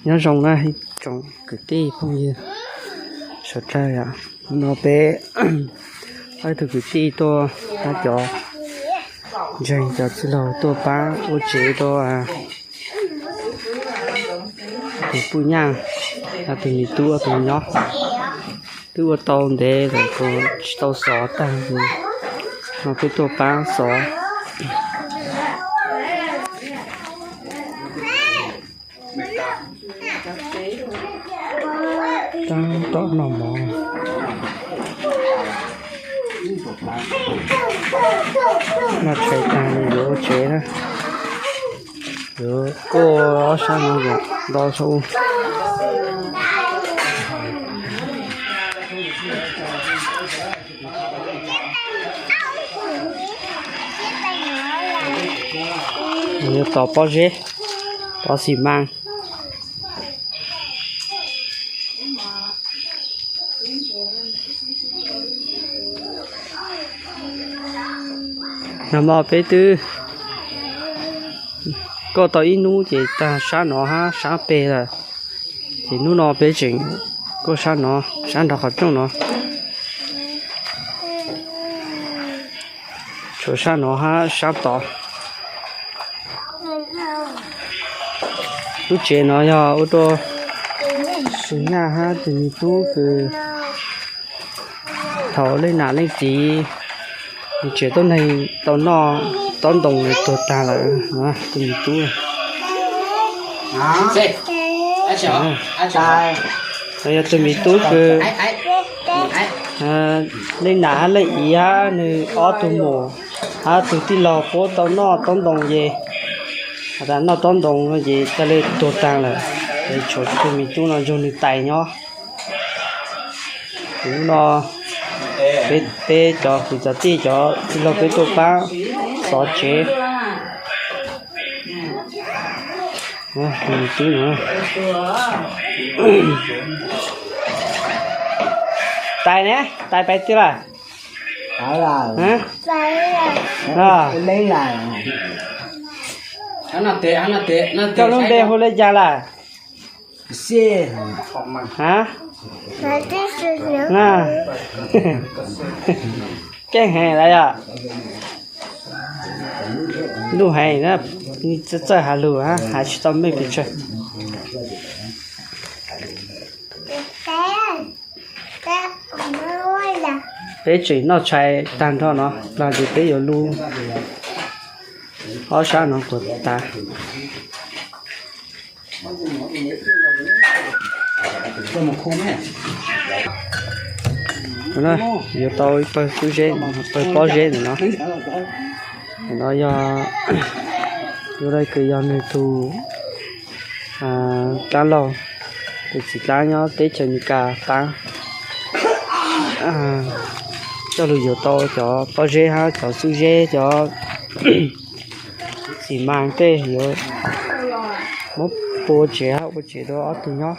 Nyob zoo na ib tsoom kwv tij phooj ywg sawv daws yom, no peb ob tug kwv tij tuaj pab cov ntseeg cov txwj laug tuaj pab ua tsev rau tus puj nyaj, tus me tub tus nyob, twb ua tau ntev lawm, tsis tau xov tag, no peb tuaj pab xov. Tab tom noj mov, noj tshais tag yuav ua tsev na. Yuav kuaj ob sab no kom nto saum ub. Yuav tos pob zeb, tos xi mas. Nag hmo peb twb kuaj tau ib hnub ces tag sab no hab sab peg lawm, ces hnub no peb tseem kuaj sab no, sab nraud qhov rooj no, tshuav sab no hab sab tod. Lub tsev no yog ua rau tus nyaj hab tus me tub kws thaum leej nam leej txiv nws tseem tuab neeg tau noj taub ntoo tuag tag lawm, tus me tub. Yog tus me tub kws leej nam hab leej txiv hab nws ob tug muam hab tus tij laug puab tau noj taub ntoo ces, has tas noj taub ntoo no ces ca le tuag tag lawm, es tshuav tus me tub no nrug nws tais nyob. Tus no peb cov kwv cov tij cov tij laug peb tuaj pab xov tsev. Tus me tub no, tais ne, tais pais twg lawm? Koj lub npe hu le caag lawm? Keej heev lawm yom. Luj heev na, txawj txawj has lug, has tsis tau meej pes tsawg. Peb tseem noj tshais tag nrho no los ces peb yuav lub ob sab no kom tas. Yuav tau ib pawg xub zeb, pawg pob zeb ntawm no. Ntawm no yog, lub no kws yog nws tug dlaab laug, tus txiv dlaab nyob teb chaws Amelikas paab, coj lug yuav tau cov pob zeb hab cov xub zeb, cov xi mas tej yuav muab pua tsev hab ua tsev rau ob tug nyob.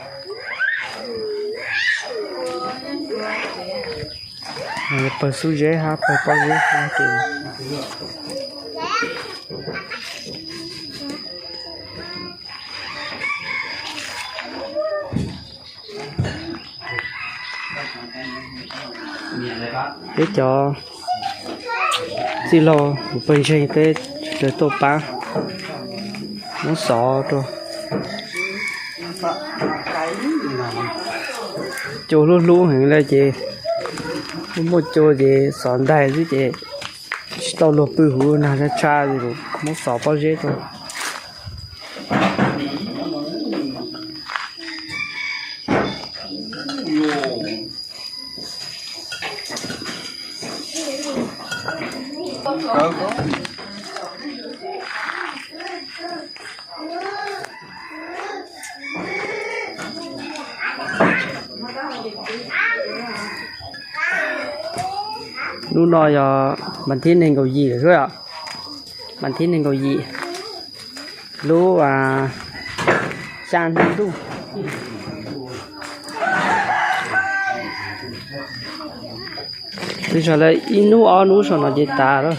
Pawg xub zeb hab pawg pob zeb. Peb cov txwj laug kuv pawg ntseeg peb sawv daws tuaj pab muab xov rau. Cua hlub hlub heev le ces, muaj cua ces xov ntais xwb ces tsis tau luag pw huv nag tshaj tshaj, muab xov pob zeb rau. Hnub no yog vas thib nees nkaum yim lawm xwb os. Vas thib nees nkaum yim, lub xya hnub ntuj. Twb yog lawm ib hnub ob hnub saum no ces tas lawm.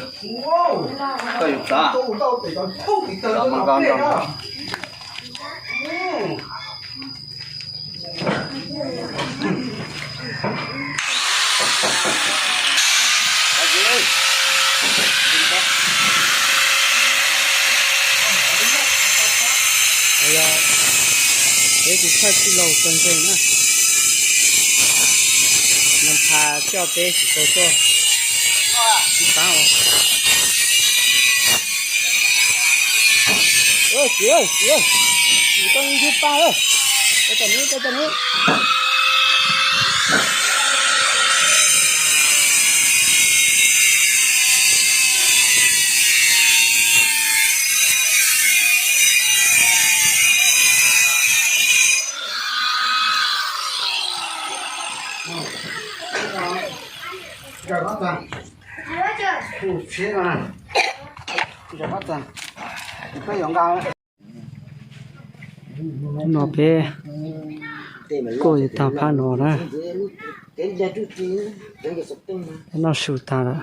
Peb tus thawj tij laug txog ntseeg na, nws pha coj peb tsis tau tuaj, tsis pab os. Txiv, txiv, txiv, koj ntxub paj, tau tau neb, tau tau neb. No peb kuj yuav tag phab no na. Noj su tag lawm.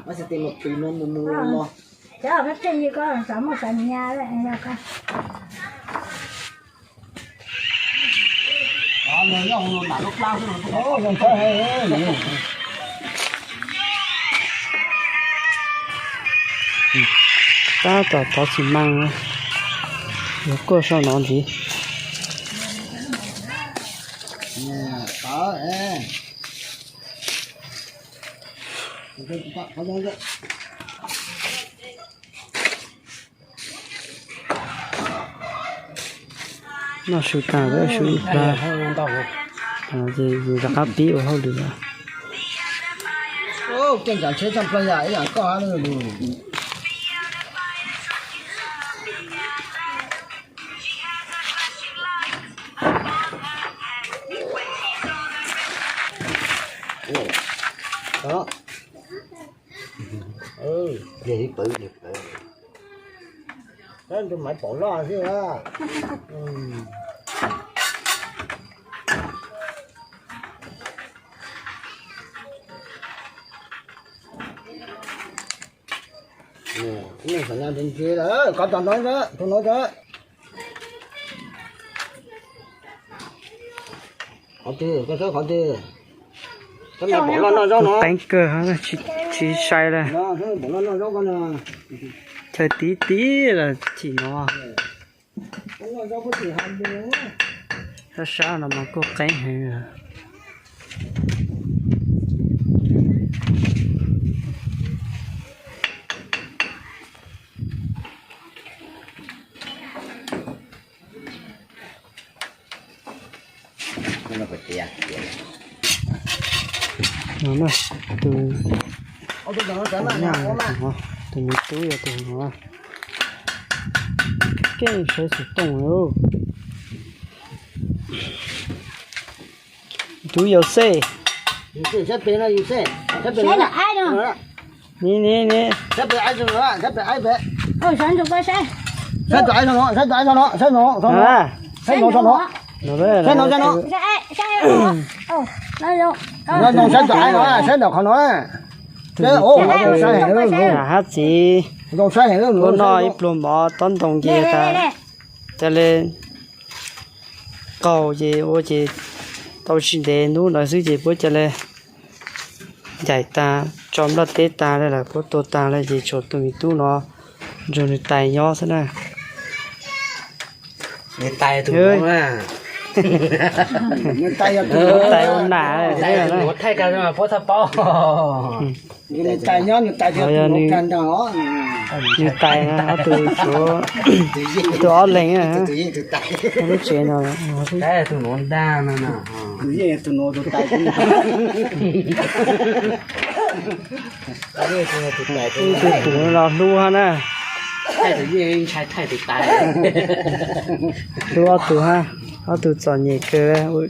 Tab tom tov xi mas, yuav kuaj sau no ntxiv. Noj su tag lawm, su ib plab, ces yus rov qab pib ua hauj lwm lawm. Kov tus no, tus no. Qhov twg, koj saib qhov twg. Qeeb kawg, tsis sai li. Chaw tiv tiv los chim no. Sab sab no mas kuj qeeb heev. No, tus, tus me tub yog tus no, keej sawv xov tooj. Tus yau xej. Ni ni ni. Saib tus aib no, saib tus aib no, saib no, saib no, saib no, saib no, saib tus aib no, saib ntawm qhov no. Hab txiv, puab noj ib pluag mov tob ntoo ces tas, ca le qaug ces ua ces tau tsis ntev hnub ntawd xwb ces puab ca le ncaim tag, tso nplaj teb tag lawm, puab tua tag lawm ces tshuav tus me tub no nrog nws tais nyob xwb na. Nws tais ua nam, nws tais ob tug, tus ob leeg lub tsev no. Tus tus los hlub hab na. Hlub ob tug hab, ob tug txom nyem kawg, ua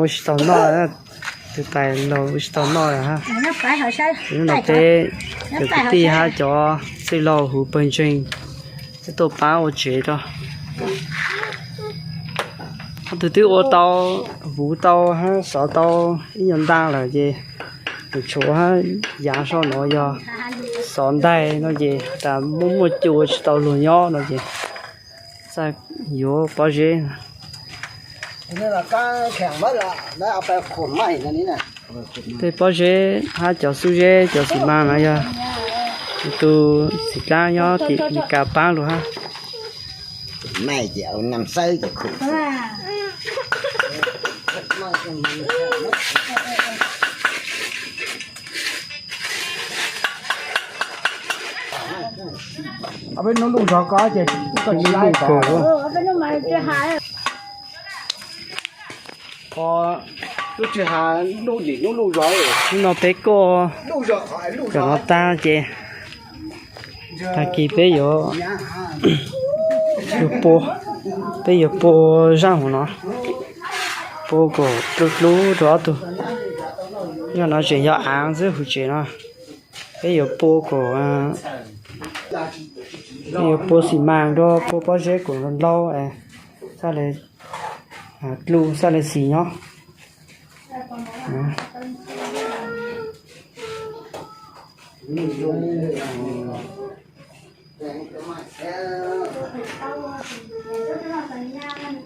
tsis tau noj, tus tais laus ua tsis tau noj lawm hab. Hnub no peb cov kwv tij hab cov txwj laus huv pawg ntseeg twb tuaj pab ua tsev rau. Ob tug twb ua tau, huv tau hab xov tau ib nyuag nta lawm ces nws tshuav hab yav soj no yog xov ntaig no ces tas muaj muaj cua tsis tau luag nyob no ces Txawj yuav pob zeb. Tej pob zeb hab cov xub zeb cov xim mas no yog tus xim dlaab nyob tim Meskas paab lug hab. Peb nub luj zog ko ces koj tsis laib ko. Tub tsis has nub dim nub luj zog. Hnub no peb kuaj cov no tag ces tag kis peb yuav, yuav pua, peb yuav pua zaaj hauv no, pua kom dlub dlub rau ob tug. Yog no tseem yog aav xwb hauv tsev no. Peb yuav pua kom, peb yuav pua xim mas rau, pua pob zeb kom ntau es xaj le dlub, xaj le xis nyob.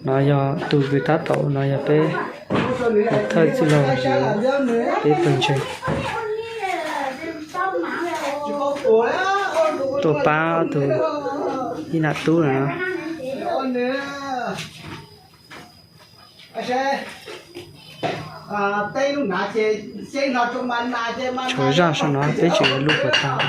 No yog tug kws tab tom, no yog peb thawj txwj laug, peb pawg ntseeg tuaj pab tug ib nam tub no. Tshuav zaaj saum no peb tseem yuav luj kom tag.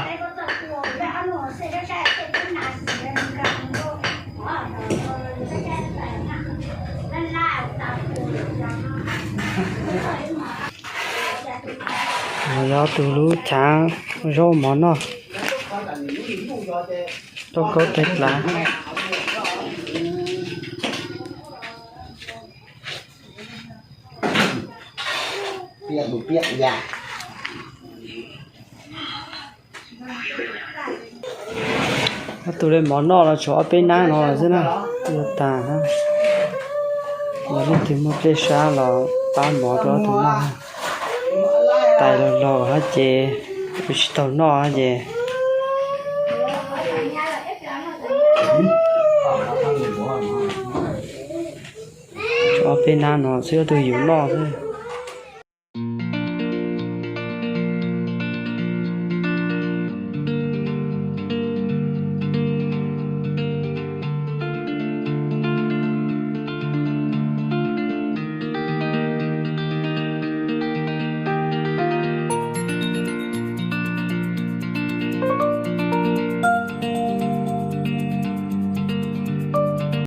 Yog tug lub chav zaub mov noj, tauj kaub teg dlav. Ob tug le mov noj los tshuav ob peb nab no xwb na, yuav tag. Yog leej twg muaj dlej sab los pab mov rau ob tug noj. Tais laug laug hab ces, tsis taug noj hab ces, tshuav ob peb nab no xwb, ob tug yuav noj xwb.